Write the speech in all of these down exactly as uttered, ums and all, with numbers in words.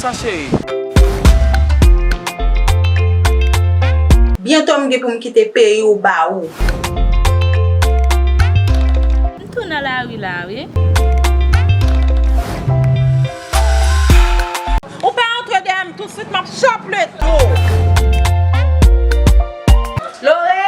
Sa cheri. Byento m gen pou m kite peyi w ba ou. M tou nan lari la wi. Ou pa antre dèyè m tousuit, m ap chaplete w. Lore!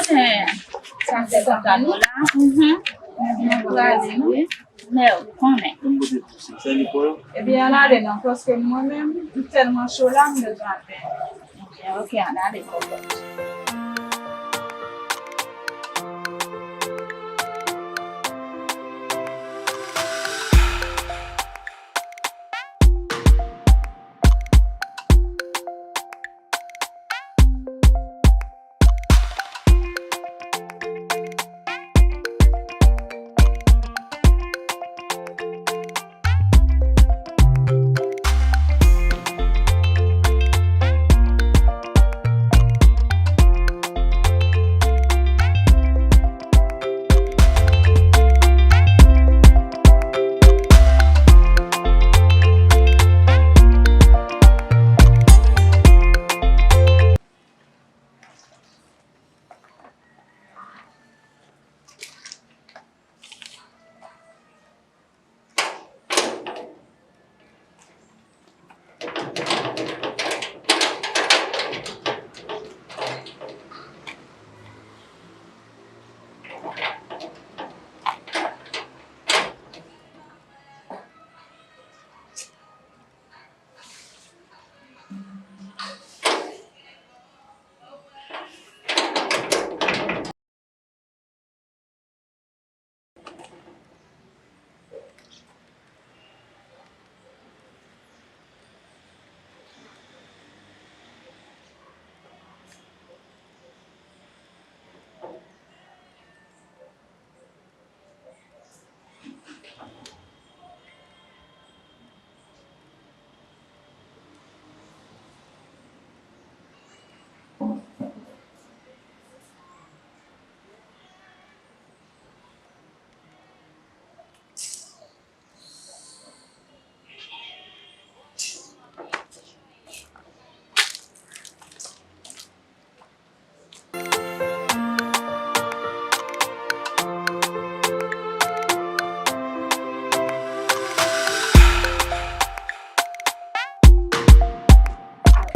Sa se kontan nou la. Mhm. Mwen prale, wi. Men ou konnen. Ebyen, ann ale non, paske mwen menm, m tèlman cho la, m bezwen apèl. Ok, ann ale, kòkòt.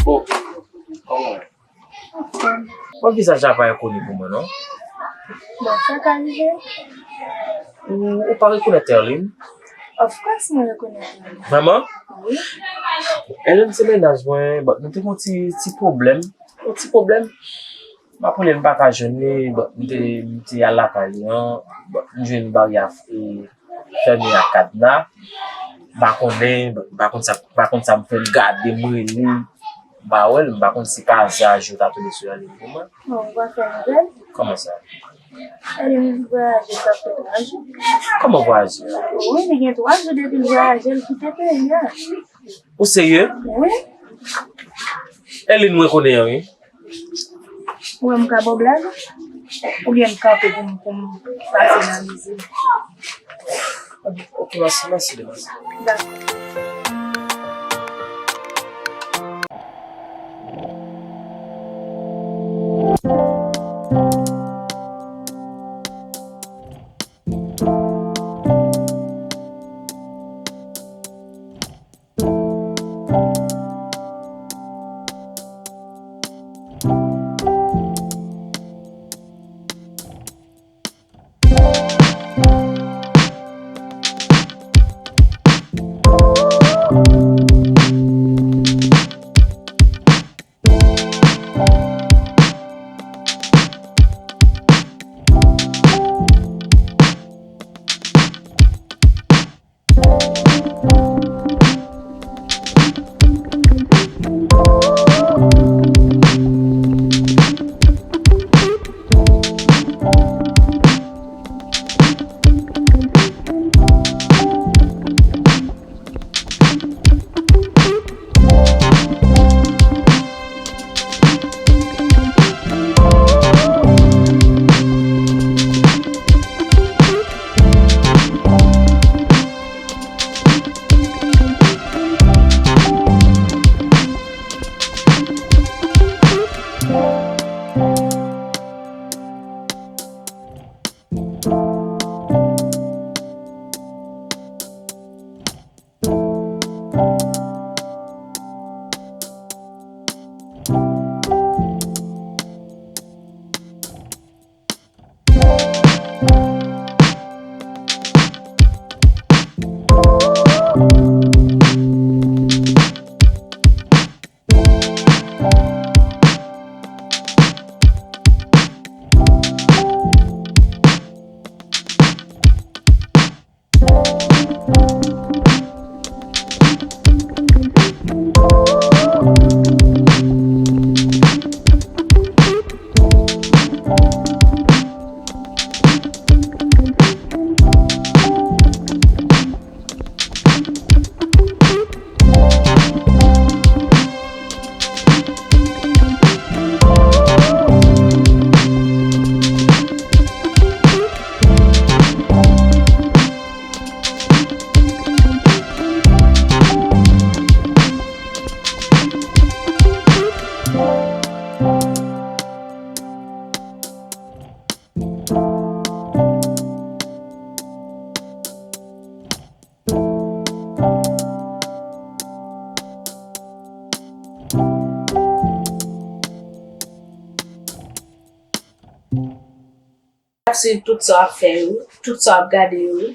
Bon, kòman w ye? Bon, vizaj la pa enkoni pou mwen, non. Bon, sa ka rive. Ou, ou pa rekonèt Erline? Of course, mwen rekonèt li. Vrèman? Wi. Erline se mennaj mwen, bon, nou te gen yon ti, ti pwoblèm. Yon ti pwoblèm. M ap rele l, m pa ka jwenn li, bon, m te, m te al lakay li an, bon, m jwenn baryè, e, fèmen ak kadna. M pa konnen, m pa konn sa, m pa konn sa m fè, m gade, m rele, m pa wè l, m pa konn si pa aza jou ta tonbe sou Erline pou mwen. Bon, ou pa fè nouvèl? Kòman sa? Erline vwayaje, sa fè twa jou. Kòman vwayaje? Wi, li gen twa jou depi l vwayaje, l kite peyi a. Ou serye? Wi. Erline mwen konnen an, wi. Ou wè m ka ba w blag? Oubyen m kanpe pou m, pou m pase nan mize? Ok, mèsi, mèsi, mèsi. Dakò. Swiv tout sa w ap fè yo, tout sa w ap gade yo.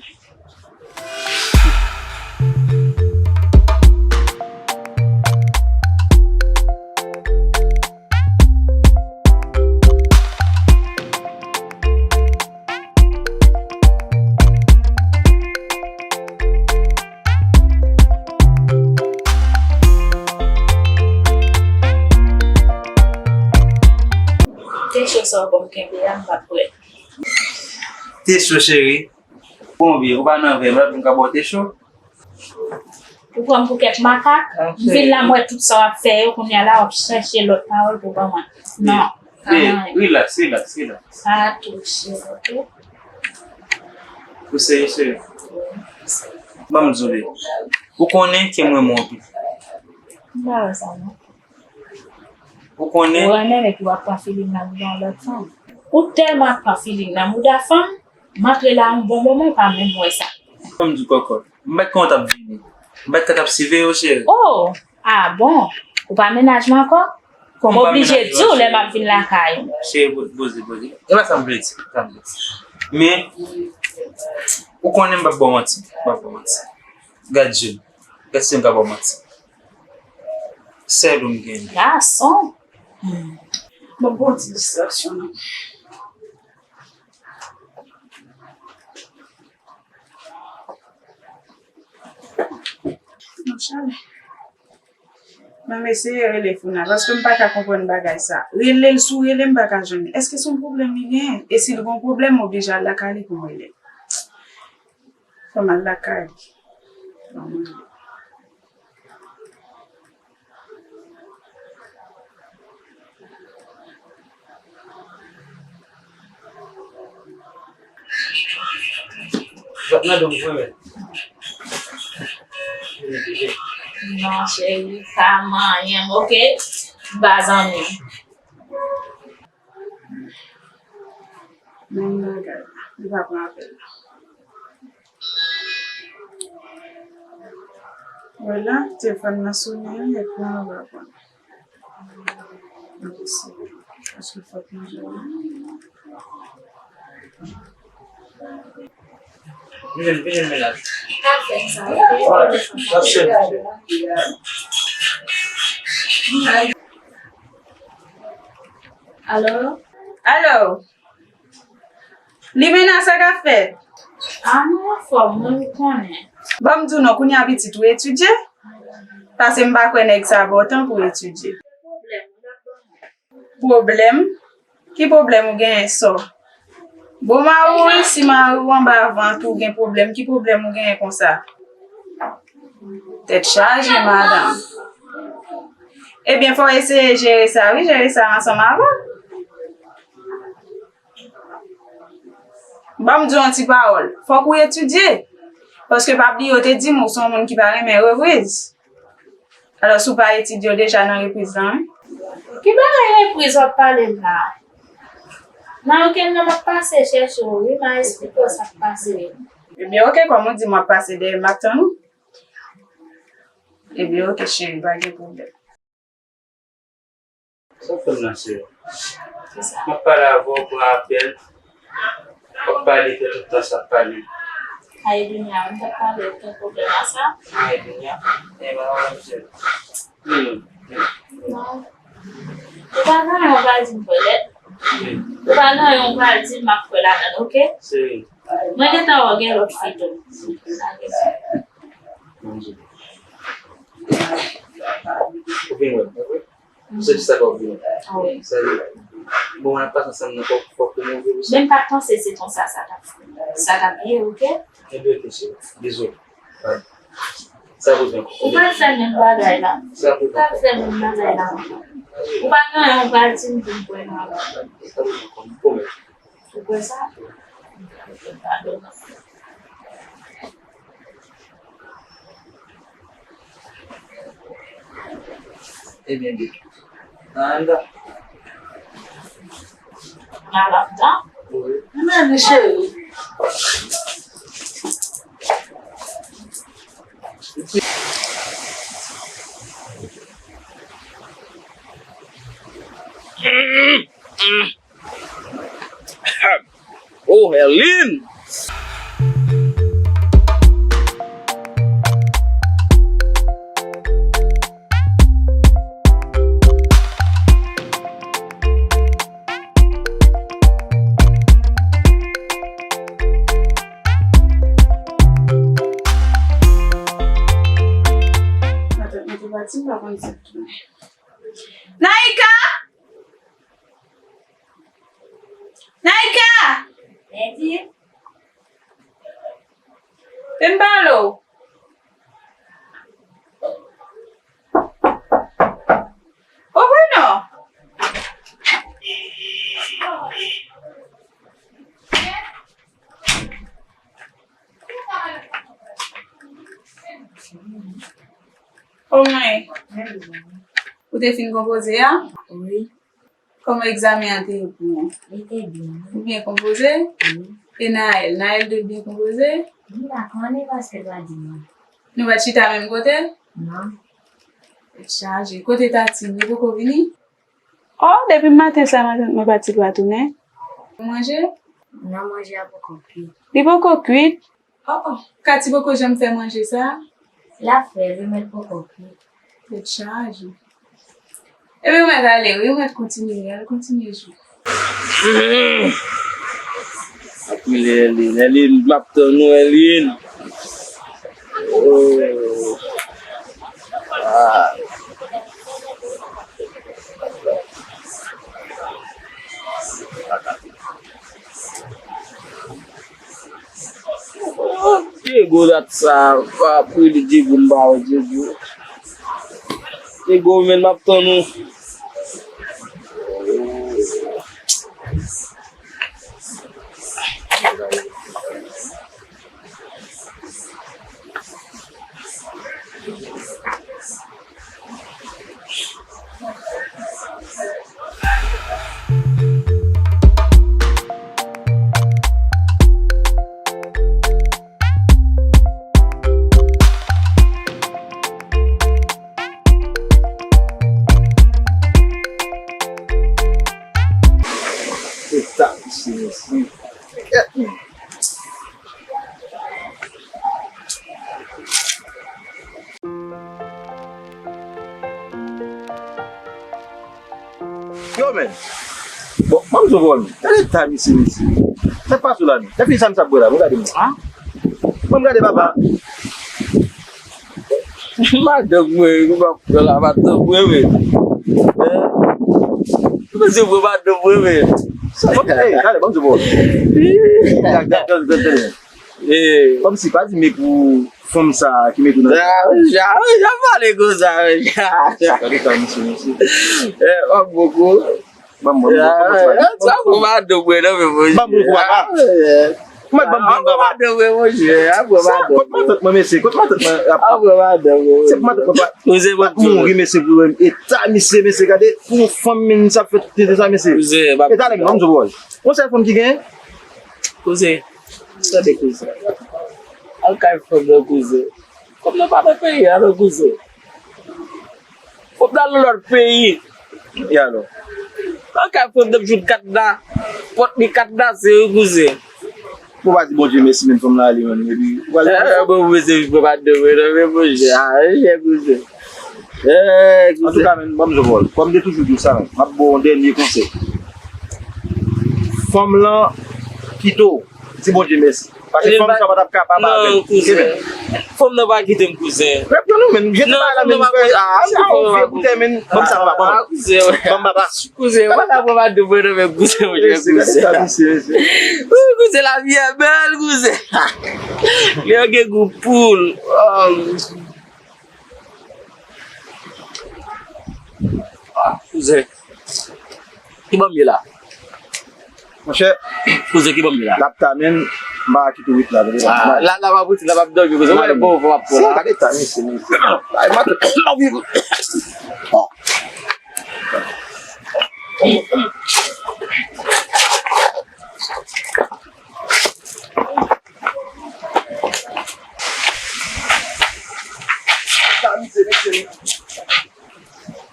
Te cho sa w ban m kenbe a, m pa t prè. Te cho, cheri. Bon, byen, ou pa nan vè, m ap vin ka ba w te cho. Ou pran m pou kèk makak. M vin la, m wè tout sa w ap fè yo, kounye a la, w ap chèche lòt pawòl pou ban mwen. Non, pa nan. Relax, relax, relax. Pa touche, oke? Ou serye, cheri? Ban m di w li. Ou konnen ke m renmen w anpil. M pa wè sa, non. Ou konnen. Ou renmen m epi w ap pran feeling nan m gen yon lòt fanm. Ou tèlman ap pran feeling nan mouda fanm, m antre la yon bon moman, ou pa menm wè sa. Ban m di w kòkòt. M pa t konn w t ap vini. M pa t ka t ap siveye w, cheri. Oh! Ah bon? Ou pa mennaj mwen ankò? M oblije di w lè m ap vin lakay ou. Cheri, po-, poze, poze. E pa sa m vle di, sa m vle di. Men, ou konnen m p ap ba w manti, m p ap ba w manti. Gad je m, gad si m ka ba w manti. Sèl ou m gen. Gason. Hmm. Bon, bon ti distraksyon, non. Non, chale. Mwen eseye rele Funa, paske m pa ka konprann bagay sa. Rele l, sou rele, m pa ka jwenn li. Èske se yon pwoblèm li genyen? E si l gen yon pwoblèm, m oblije al lakay li pou m rele l. Fò m al lakay li. Fò m rele l. Non, cheri, pa manyen m, oke? Ba zanmi m. Menm bagay la, li pa pran apèl la. Wè la, telefòn nan sonnen, epi mwen pa pran. Enposib. Èske fòt mwen jere? Vini, vini, mennaj. Pa fè sa, oke? Alo? Alo? Limena, sa k ap fèt? A non, anfòm, mwen, ou konnen. Ban m di w non, kounye a pitit ou etidye? Paske m pa kwè nèg sa ba w tan pou w etidye. Pwoblèm? Ki pwoblèm ou genyen, sò? Bon, mari w, wi, si mari w anba vant ou gen pwoblèm, ki pwoblèm ou genyen konsa? Tèt chaje, madanm. Ebyen, fò w eseye jere sa, wi, jere sa ansanm avè l. Ban m di w yon ti pawòl. Fòk ou etidye. Paske pa bliye, yo te di m ou se yon moun ki pa renmen repriz. Alò, si w pa etidye, w deja nan repriz lan, wi. Ki bagay repriz w ap pale m la? Nan okenn nan m ap pase chèche w, wi, m a esplike w sa k pase. Ebyen, oke, kòm ou di m w ap pase dèyè m, m ap tann ou. Ebyen, oke, cheri, pa gen pwoblèm. Sa w fè m nan, cheri? Kisa? M ap pale avè w, pran apèl. W ap pale, fè tout tan sa ap pale. Ay, Dunia, m t ap pale, ou gen pwoblèm a sa? Ay, Dunia, e pa wè m, cheri. Non. Ou pa gen anyen ou pral di m kwè lèt. Ou pa gen anyen ou pral di m m ap kwè ladan l, oke? Cheri. Mwen gentan wè w gen lòt fi tou. Ou vin wè m, pa vre? Se jis sa k ap vini. Sa vle di, bon, n ap pase ansanm nan, fòk, fòk ou move pou sa. Men m pa t panse se konsa sa t ap, sa t ap ye, oke? Ebyen, oke, cheri. Dezole. Bye. Sa pou zen. Ou pral fè menm bagay la. Ou pral fè menm bagay la ankò. Ou pa gen anyen ou pral di m pou m kwè nan. Sa pou zen, m pwomèt. Ou kwè sa? Padon. Ebyen, bebe. Nan anndan. Nan anndan? Wi. Nan anndan, cheri. Erline! Matant mwen te pati, m pa konn si l tounen. Naïka! Naïka! Vin pale w. Ouvri non. Omwen, ou te fin konpoze a? Wi. Kòman egzamen an te ye pou ou? Li te byen. Ou byen konpoze? Wi. E Naël? Naël te byen konpoze? M pa konnen paske l pa di mwen. Nou pa t chita menm kote? Non. Tèt chaje. Kote Tatine? Li poko vini? Oh, depi maten sa, matant mwen pati, l pa tounen. Manje? Non, manje a poko kwit. Li poko kwit? Oh, oh. Katy poko janm fè manje sa? L ap fè, wi, men l poko kwit. Tèt chaje. Epi ou mèt ale, wi, ou mèt kontinye, al kontinye jwe. Ap rele Erline. Erline, m ap tann ou, Erline. Oh. Ah. Diego dat sa, pa priye Diego, m pa wè Diego. Diego, men m ap tann ou. Eta misye, mesye. Yo, men. Bon, manm Zovòl, gade eta misye, mesye. Sa k pase la, men? Gade sa misye ap bwè la, bon, gade, men. Bon, gade, papa. Madanm mwen, ou pa pran la madanm mwen, men. Hein? Ou panse pran madanm mwen, men. Sa, bon, hey, gade, manm Zovòl. Gade, gade, gade, gade. Eh. Kòmsi pa di men pou fanm sa ki mete w nan. Ah, ja, ja pale konsa, men, ja, ja. Gade eta misye, mesye. Eh, w ap bon kou. Ban m, ban m, ban m, ban m, sa pou madanm mwen, non, men, monchè. Ban m kou, papa. Ou mèt ban m, ban m, papa. Madanm mwen, monchè, a, ban m. Sa, kot matant mwen, mesye? Kot matant mwen? A, ban m madanm mwen. Se pou matant mwen pa, pa mouri, mesye, pou eta misye, mesye, gade, pou yon fanm, men, sa fè tete sa, mesye. Eta, lè, ban m di w, yon sèl fanm ki genyen? Kouzen, tande, kouzen. Al kay fanm nan, kouzen. Fanm nan pa nan peyi a, non, kouzen. Fanm nan nan lòt peyi. E alò? Al kay fanm nan, m jwenn katna. Pòt li katna, se wi, kouzen. Ou pa di Bondye mèsi, men fanm nan ale, men, epi ou pral... Eh, bon, mwen se wi, papa, de mwen, non, men Bondye, ah, chè kouzen. Eh, kouzen. Antouka, men, ban m di w, kòm m te toujou di w sa, men, m ap ba w yon dènye konsèy. Fanm lan kite w, di Bondye mèsi. Paske fanm sa pa t ap kapab avè l. Non, kouzen. Fanm nan pa kite m, kouzen. Rèp yo, non, men, jete bagay la, men, frè. Ah, se a ou vye koutè, men. Ban m sa, papa, ban m. Ah, kouzen, wi. Ban m, papa. Kouzen, mwen ta pran madanm mwen nan men kouzen, monchè, kouzen. Wi, kouzen, lavi a bèl, kouzen. Li gen gou poul. Ah, kouzen. Ki bò m ye la? Monchè. Kouzen, ki bò m ye la? L ap ta, men, m pa kite w ret la, tande. Ah, la, la, m ap ret, la, m ap dòmi, kouzen. Mwen, bon, bon, m ap pran la. Gade ta, mesye, mesye. Ay, matant. Sa misye, mesye.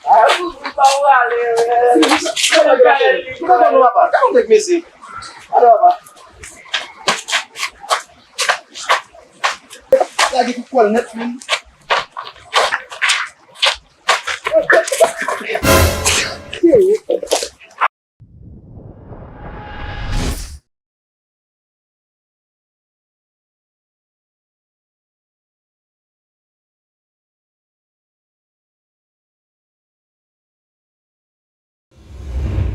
Ah, Zuzu, pa w ale, men. Kote w papa? Gade yon nèg, mesye. Gade, papa. Lage kout kòl nèt, menm.